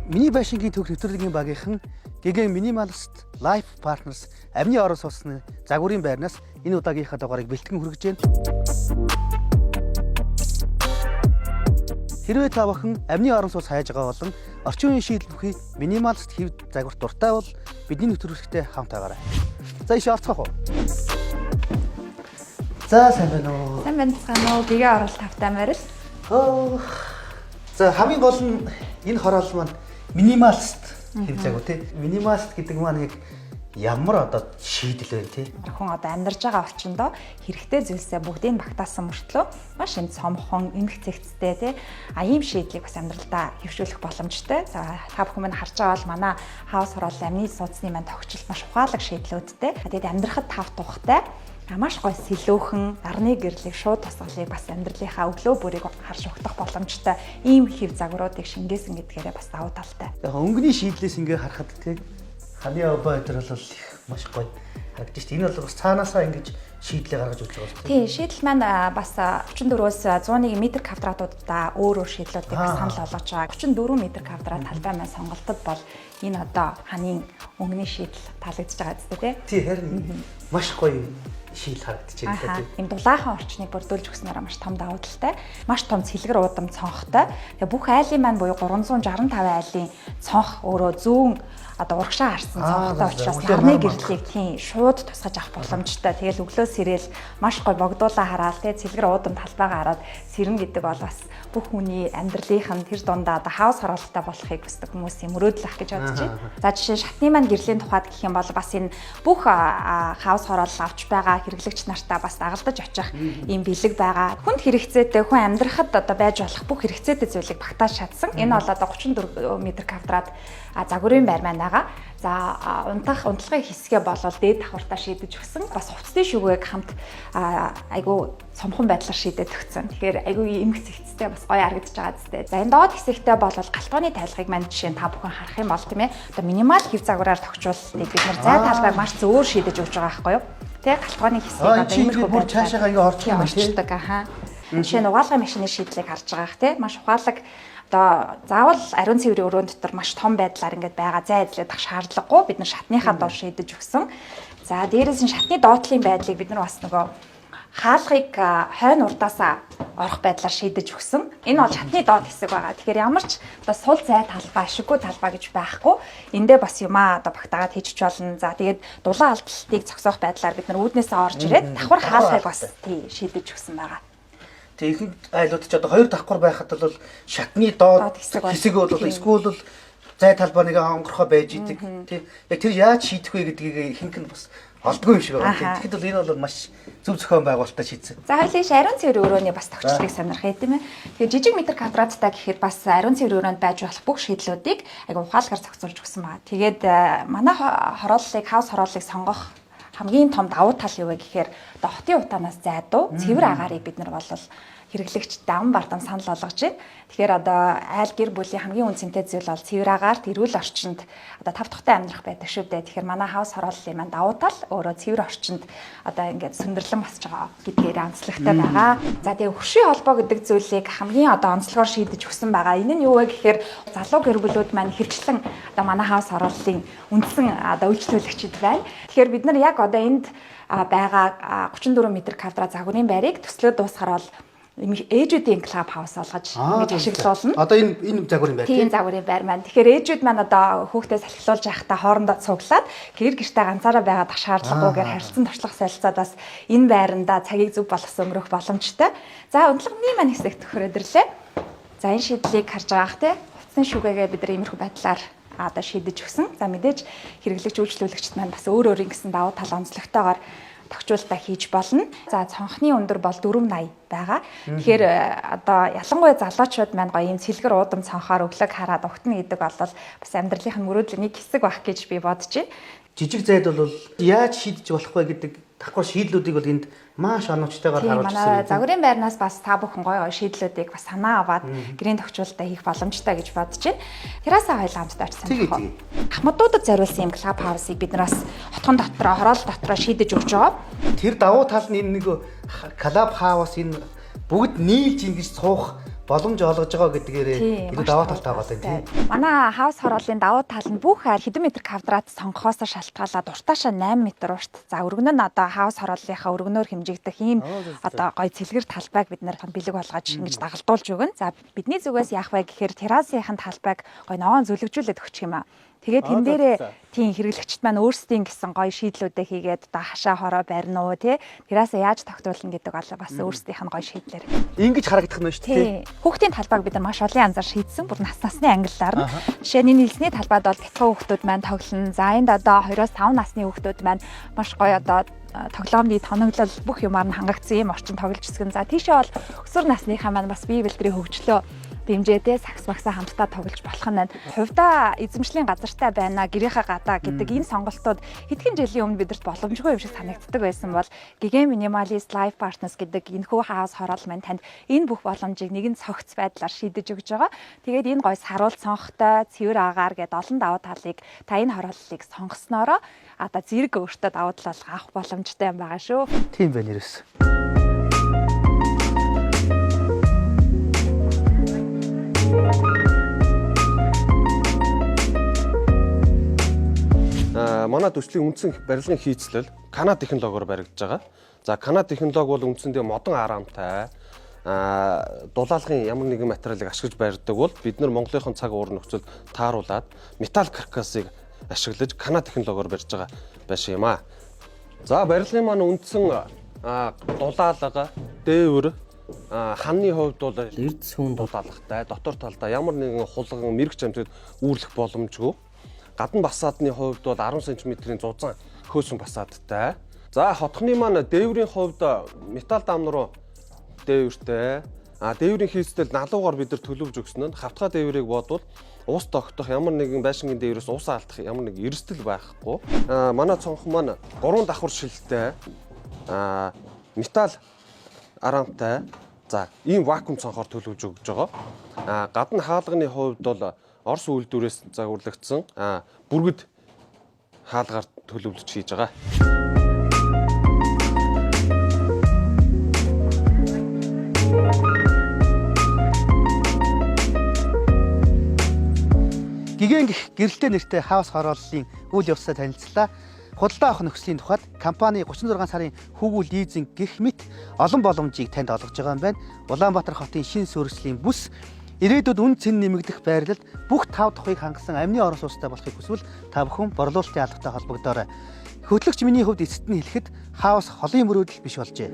Миний байшингийн төвх нэвтрүүлгийн багийнхан ГГ Minimalist Life Partners амны орон сууцны загварын байрнаас энэ удаагийнхаа дугаарыг бэлтгэн хүргэж байна. Хэрвээ та бүхэн амны орон сууц хайж байгаа болон орчин үеийн шийдэл бүхий минималист хэв загварт дуртай бол бидний нэвтрүүлэгтээ хамт байгаарай. За иш орцгоох уу? За сайн байна уу? Сайн байна уу? Гэгээ оролт тавтай морил. Оо. За хамгийн гол нь энэ хороол маань минималист хэв загвар тий. Минималист гэдэг маань яг ямар одоо шийдэл вэ тий? Хүн одоо амьдарч байгаа орчиндөө хэрэгтэй зүйлсээ бүгдийг багтаасан мөртлөө маш юм цомхон, эмх зэгцтэй тий. А ийм шийдлийг бас амьдралдаа хэвшүүлэх боломжтой. За та бүхэн минь харж байгаа бол манай хаус хороол амны сууцны маань тогтчлт маш ухаалаг шийдлүүдтэй. Тэгээд амьдрахад тав тухтай маш гой сэлөөхөн нарны гэрлийг шууд тусгалыг бас амьдралынхаа өглөө бүрийг харж ухтах боломжтой ийм хэв загваруудыг шингээсэн гэдгээрээ бас давуу талтай. Яг өнгөний шийдлээс ингээ харахад тий ханы обоо өдр бол их маш гоё харагдаж шүү дээ. Энэ бол бас цаанаасаа ингэж шийдлээ гаргаж өгч байгаа шүү дээ. Тийм, шийдэл маань бас 34-өөс 101 м квадратуудаа өөр өөр шийдлүүдийг бас санал болгож байгаа. 34 м квадрат талбай маань сонголтод бол энэ одоо ханын өнгөний шийдэл таалагдж байгаа зү тий. Тий, харин маш гоё шийдэл харагдаж байна тий. Ийм дулаахан орчныг бүрдүүлж өгснөөрөө маш том давуу талтай, маш том цэлгэр удам цонхтой. Тэгээ бүх айлын маань буюу 365 айлын цонх өөрөө зүүн одоо урагшаа харсан цонхтой учраас нарны гэрлийг тийм шууд тусгаж авах боломжтой. Тэгэл өглөө сэрэл маш гой богдуулаа хараал тий цэлгэр уудам талбайгаа хараад сэрнэ гэдэг бол бас бүх хүний амьдралынх нь тэр дундаа одоо хаус хороолттой болохыг хүсдэг хүмүүсийн мөрөөдөл ах гэж бодож байна. За жишээ нь шатны маань гэрлийн тухайд гэх юм бол бас энэ бүх хаус хороолол авч байгаа хэрэглэгч нартаа бас дагалдаж очих ийм бэлэг байгаа. Хүнд хэрэгцээтэй хүн амьдрахад одоо байж болох бүх хэрэгцээтэй зүйлийг багтааж чадсан. Энэ бол одоо 34 м квадрат загварын байр маань байгаа. За унтах унтлагын хэсгээ болол дээд давхартаа шийдэж өгсөн. Бас хувцсны шүгээг хамт айгүй цомхон байдлаар шийдээд өгсөн. Тэгэхээр айгүй эмх зэгцтэй бас гоё харагдаж байгаа зү. За энэ доод хэсэгтээ бол галтгооны тавилгыг маань жишээ нь та бүхэн харах юм бол тийм ээ. Одоо минимал хэв загвараар тохижуултыг бид нар зай талбайг маш зөөр шийдэж өгч байгаа байхгүй юу? Тэ галтгооны хэсгийг одоо иймэрхүү бүр цаашаага ингээ орчих юм тийм. Аха. Жишээ нь угаалгын машины шийдлийг харж байгаа х тий. Маш ухаалаг одоо заавал ариун цэврийн өрөөнд дотор маш том байдлаар ингээд байгаа зай эзлээд ах шаардлагагүй бид нар шатныхаа дор шийдэж өгсөн. За дээрээс нь шатны доотлын байдлыг бид нар бас нөгөө хаалгыг хойно урдаасаа орох байдлаар шийдэж өгсөн. Энэ бол шатны доод хэсэг байгаа. Тэгэхээр ямар ч одоо сул зай талбай, ашиггүй талбай гэж байхгүй. Эндээ бас юмаа одоо багтаагаад хийчих болно. За тэгээд дулаан алдалтыг зогсоох байдлаар бид нар үүднээсээ орж ирээд давхар хаалгыг бас тий шийдэж өгсөн байгаа. Тэг ихэнх айлууд ч одоо хоёр давхар байхад бол шатны доод хэсэг бол эсвэл бол зай талбай нэг онгорхоо байж идэг тий. Яг тэр яаж шийдэх вэ гэдгийг ихэнх нь бас олдгүй юм шиг байгаа. Тэгэхэд бол энэ бол маш зөв зохион байгуулалттай шийдсэн. За хоёлын ариун цэвэр өрөөний бас тохиолдлыг сонирхъя тийм ээ. Тэгээ жижиг метр квадраттай гэхэд бас ариун цэвэр өрөөнд байж болох бүх шийдлүүдийг айгу ухаалгаар зохицуулж өгсөн байгаа. Тэгээд манай хорооллыг хаус хорооллыг сонгох хамгийн том давуу тал юу вэ гэхээр одоо хотын утаанаас зайдуу цэвэр агаарыг бид нар бол хэрэглэгч дам бардам санал болгож байна. Тэгэхээр одоо айл гэр бүлийн хамгийн үнцэнтэй зүйл бол цэвэр агаарт эрүүл орчинд одоо тав тухтай амьдрах байдаг шүү дээ. Тэгэхээр манай хаус хорооллын маань давуу тал өөрөө цэвэр орчинд одоо ингээд сүндэрлэн басж байгаа гэдгээр онцлогтой байгаа. За тэгээ хөршийн холбоо гэдэг зүйлийг хамгийн одоо онцлогоор шийдэж өгсөн байгаа. Энэ нь юу вэ гэхээр залуу гэр бүлүүд маань хөвчлэн одоо манай хаус хорооллын үндсэн одоо үйлчлүүлэгчид байна. Тэгэхээр бид нар яг одоо энд байгаа 34 м квадрат загварын байрыг төслөө дуусахаар бол ээжүүдийн клуб хаус олгож ингэж ашиглуулна. Одоо энэ загварын байр тийм загварын байр маань. Тэгэхээр ээжүүд маань одоо хүүхдээ салхилуулж байхдаа хоорондоо цуглаад гэр гэртээ ганцаараа байгаад ах шаардлагагүйгээр харилцан туршлага солилцоод бас энэ байранда цагийг зөв болгосон өнгөрөх боломжтой. За унтлагын маань хэсэгт төхрөөд ирлээ. За энэ шийдлийг харж байгаах те хувцсны шүгээгээ бид нар иймэрхүү байдлаар одоо шийдэж өгсөн. За мэдээж хэрэглэгч үйлчлүүлэгчд маань бас өөр өөр ингэсэн давуу тал онцлогтойгоор тохижуулалтаа хийж болно. За цонхны өндөр бол 480 байгаа. Тэгэхээр одоо ялангуяа залуучууд маань гоё юм цэлгэр уудам цонхоор өглөөг хараад угтна гэдэг бол бас амьдралынх нь мөрөөдлийн нэг хэсэг байх гэж би бодож байна. Жижиг зайд бол яаж шийдэж болох вэ гэдэг давхар шийдлүүдийг бол энд маш оновчтойгоор харуулж ирсэн. Манай загварын байрнаас бас та бүхэн гоё гоё шийдлүүдийг бас санаа аваад гэрийн тохижуулалтаа хийх боломжтой гэж бодож байна. Террасаа хоёул хамтдаа очсон байх уу? Ахмадуудад зориулсан юм клуб хаусыг бид нар бас хотхон дотроо, хороол дотроо шийдэж өгч байгаа. Тэр давуу тал нь энэ нэг клуб хаус энэ бүгд нийлж ингэж суух боломж олгож байгаа гэдгээрээ илүү даваа талтай байгаа юм тийм. Манай хаус хорооллын давуу тал нь бүх айл хэдэн метр квадрат сонгохоос шалтгаалаад уртаашаа 8 м урт. За өргөнө нь одоо хаус хорооллынхаа өргөнөөр хэмжигдэх ийм одоо гой цэлгэр талбайг бид нэр бэлэг болгож ингэж дагалдуулж өгнө. За бидний зүгээс яах вэ гэхээр террасынхын талбайг гой ногоон зүлэгжүүлээд өгчих юм аа. Тэгээд тэн дээрээ тийм хэрэглэгчд маань өөрсдийн гэсэн гоё шийдлүүдээ хийгээд одоо хашаа хороо барина уу тий террасаа яаж тогтуулна гэдэг бол бас өөрсдийнх нь гоё шийдлэр. Ингэж харагдах нь шүү дээ. Хүүхдийн талбайг бид нар маш олон янзаар шийдсэн. Бүр нас насны ангиллаар нь. Жишээ нь энэ элсний талбайд бол бяцхан хүүхдүүд маань тоглоно. За энд одоо 2-5 насны хүүхдүүд маань маш гоё одоо тоглоомны тоноглол бүх юмар нь хангагдсан юм орчин тоглож өсгөн. За тийшээ бол өсвөр насныхаа маань бас бие бэлдрийн хөгжлөө дэмжээдээ сакс магсаа хамтдаа тоглож болох нь байна. Хувьдаа эзэмшлийн газартай байна, гэрийнхаа гадаа гэдэг энэ сонголтууд хэдхэн жилийн өмнө бидэрт боломжгүй юм шиг санагддаг байсан бол Гигэн Minimalist Life Partners гэдэг энэхүү хаус хороол маань танд энэ бүх боломжийг нэгэн цогц байдлаар шийдэж өгч байгаа. Тэгээд энэ гой саруул цонхтой, цэвэр агаар гэдэг олон давуу талыг та энэ хорооллыг сонгосноороо одоо зэрэг өөртөө давуу тал авах боломжтой юм байгаа шүү. Тийм байна ерөөс. Манай төслийн үндсэн барилгын хийцлэл Канад технологиор баригдаж байгаа. За Канад технологи бол үндсэндээ модон араамтай дулаалгын ямар нэгэн материалыг ашиглаж барьдаг бол бид нар Монголынхон цаг уур нөхцөлд тааруулаад металл каркасыг ашиглаж Канад технологиор барьж байгаа байшин юм аа. За барилгын маань үндсэн дулаалга, дээвэр, ханны хувьд бол Эрд сүүн дулаалгатай, дотор талдаа ямар нэгэн хулган, мэрэгч амьтад үүрлэх боломжгүй. Гадна басаадны хувьд бол 10 см-ийн зузаан хөөсөн басаадтай. За хотхны маань дээврийн хувьд металл даам руу дээвэртэй. А дээврийн хийцтэл налуугаар бид нар төлөвлөж өгсөн нь хавтгай дээврийг бодвол ус тогтох ямар нэгэн байшингийн дээврээс ус алдах ямар нэг эрсдэл байхгүй. А манай цонх маань 3 давхар шилтэй. А металл араамтай. За ийм вакуум цонхоор төлөвлөж өгж байгаа. А гадна хаалганы хувьд бол Орос үйлдвэрээс загварлагдсан бүргэд хаалгаар төлөвлөж хийж байгаа. Гигэн гих гэрэлтэй нэртэй хаус хорооллын үйл явцтай танилцлаа. Худалдаа авах нөхцөлийн тухайд компани 36 сарын хүүгүү лизинг гих мэт олон боломжийг танд олгож байгаа юм байна. Улаанбаатар хотын шин сүрслийн бүс ирээдүйд үн цэн нэмэгдэх байрлалд бүх тав тухыг хангасан амны орон сууцтай болохыг хүсвэл та бүхэн борлуулалтын албатай холбогдоорой. Хөтлөгч миний хувьд эцэст нь хэлэхэд хаус холын мөрөөдөл биш болжээ.